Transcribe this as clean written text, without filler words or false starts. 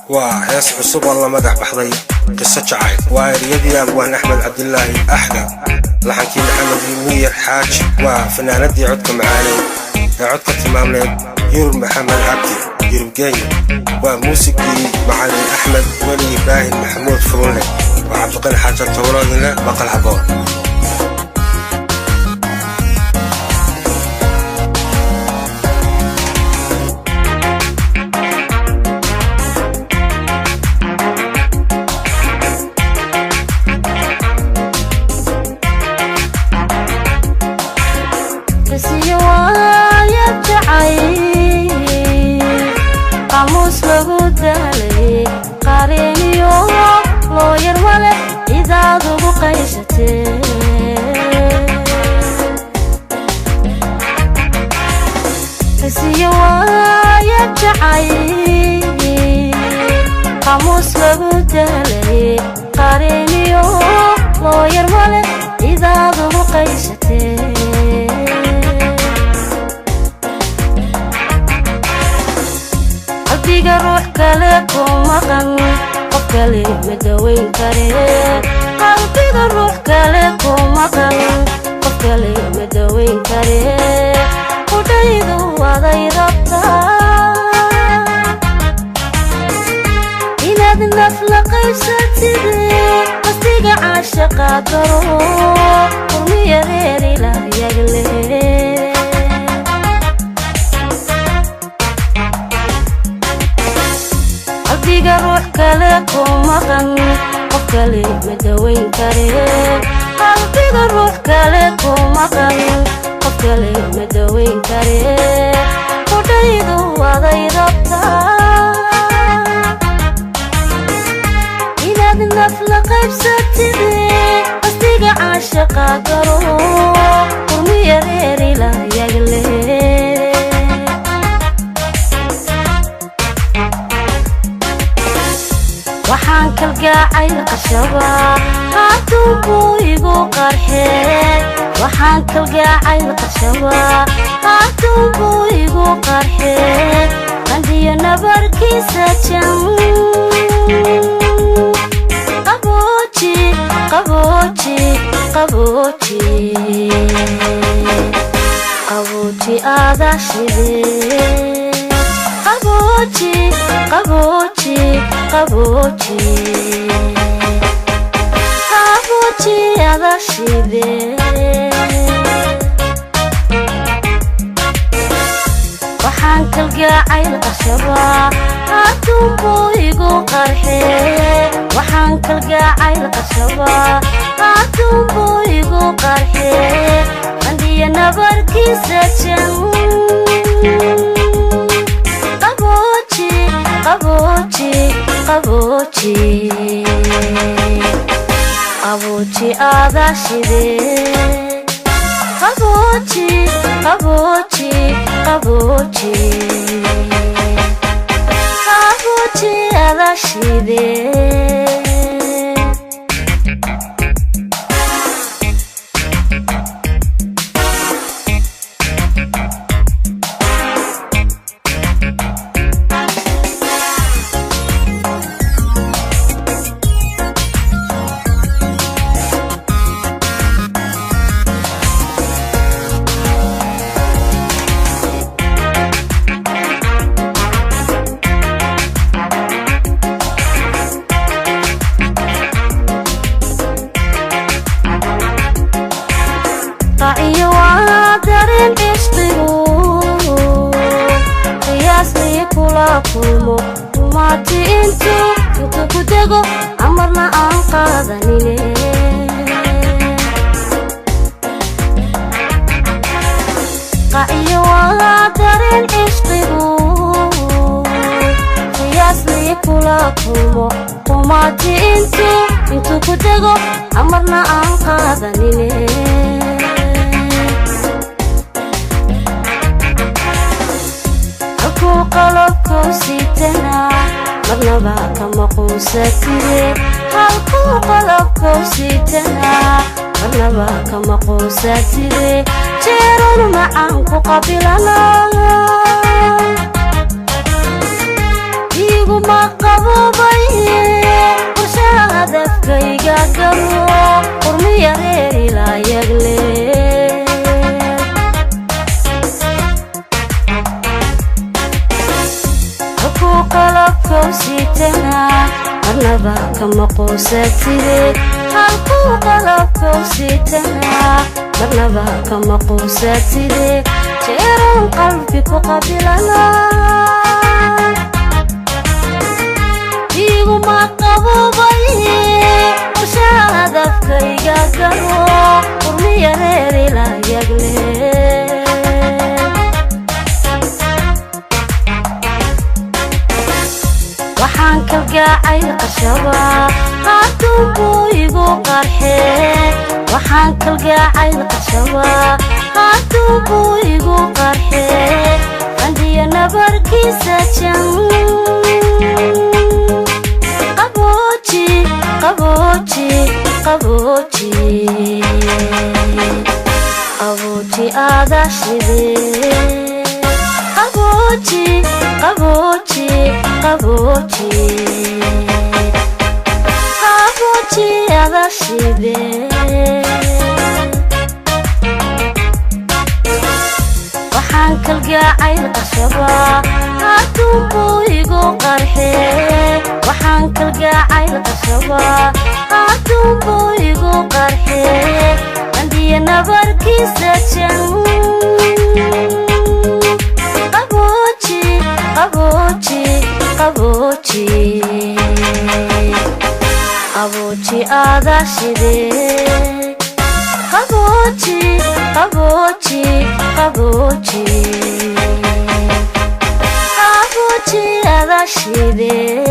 Waa hees cusub oo la magac baxday Qiso Jacayl. Waa eriyadii abwaan Axmed Cabdilaahi Axda, laxankii Maxamed Miyar Xaaji. Waa fanaanadii codka macaaneyd ee codka tilmaamneed, Yurub Maxamed Cabdi, Yurub Geenya. Waa muusigii macalin Axmed Weli Ibraahim Maxamuud Furunle. Waa Cabdiqani Xaaja Towroodinle. Maqal haboon. Qisiyo waayab jacayl, qaamuus lagu daalay, qareeniyo loo yar male cidaad ugu qaysatee. Qisiyo waayab jacayl, qaamuus lagu daalay, qareeniyo loo yar male cidaad ugu qaysatee. Qalbiga ruux kale ku maqan, qof kale ma dawayn kare. Qalbiga ruux kale ku maqan, qof kale ma dawayn kare. Qudhaydu waday rabtaa inaad naf la qaybsatide. Qastiga caashaqa garo, qurmiya reer ilayagle. Qalbiga ruux kale ku maqan, qof kale ma dawayn kare. Qalbiga ruux kale ku maqan, qof kale ma dawayn kare. Qudhaydu waday rabtaa inaad naf la qaybsatide. Qastiga caashaqa garo, qurmiya reer ilayagle. Waxaan kalgacayl qashabaa hadduu buu igu qarxee. Waxaan kalgacayl qashabaa hadduu buu igu qarxee. Qandiyo nabarkiisa jan, qabooji, qabooji, qabooji, qabooji aadaa shidee. Qabooji, qabooji, qabooji, qabooji ada shide. Waxaan kalgacayl qashabaa hadduu buu igu qarxee. Waxaan kalgacayl qashabaa hadduu buu igu qarxee. Qandiyo nabarkiisa jan, qabooji, qabooji, qabooji, qabooji aadaa shidee. Qabooji, qabooji, qabooji, qabooji adaa shidee. Qaciyo waa dareen cishqigu, qiyaasnii kula kulmo maati intuu ku dego, amarna aan qaadanine. Qaciyo waa dareen cishqigu, qiyaasnii kula kulmo qumaati intuu ku dego, amarna aan qaadanine. Halkuu qalabkau siitana marnaba kama quusatide. Halkuu qalabkau siitana marnaba kama quusatide. Jeerun macaan ku qabilana, iguma qabo. Halkuu qalabkau siitana marnaba kama quusatide. Halkuu qalabkau siitana marnaba kama quusatide. Jeeran qalbi ku qabilana iguma qabobay. Qorshaadafkayga galo qurmiya reerilayagle. Waxaan kalgacayl qashaba hadduu igu qarxee. Waxaan kalgacayl qashaba hadduu igu qarxee. Qandhiyo nabarkiisa jan qabooji, qabooji, qabooji, qabooji aada shidee. Qabooji, qabooji, qabooji, qabooji aada shidee. Waxaan kalgacayl qashaba hadduu igu qarxee. Waxaan kalgacayl qashaba hadduu igu qarxee. Qandhiyo nabarkiisa jan qabooji, qabooji, qabooji, qabooji aada shidee. Qabooji, qabooji, qabooji, qabooji aada shidee.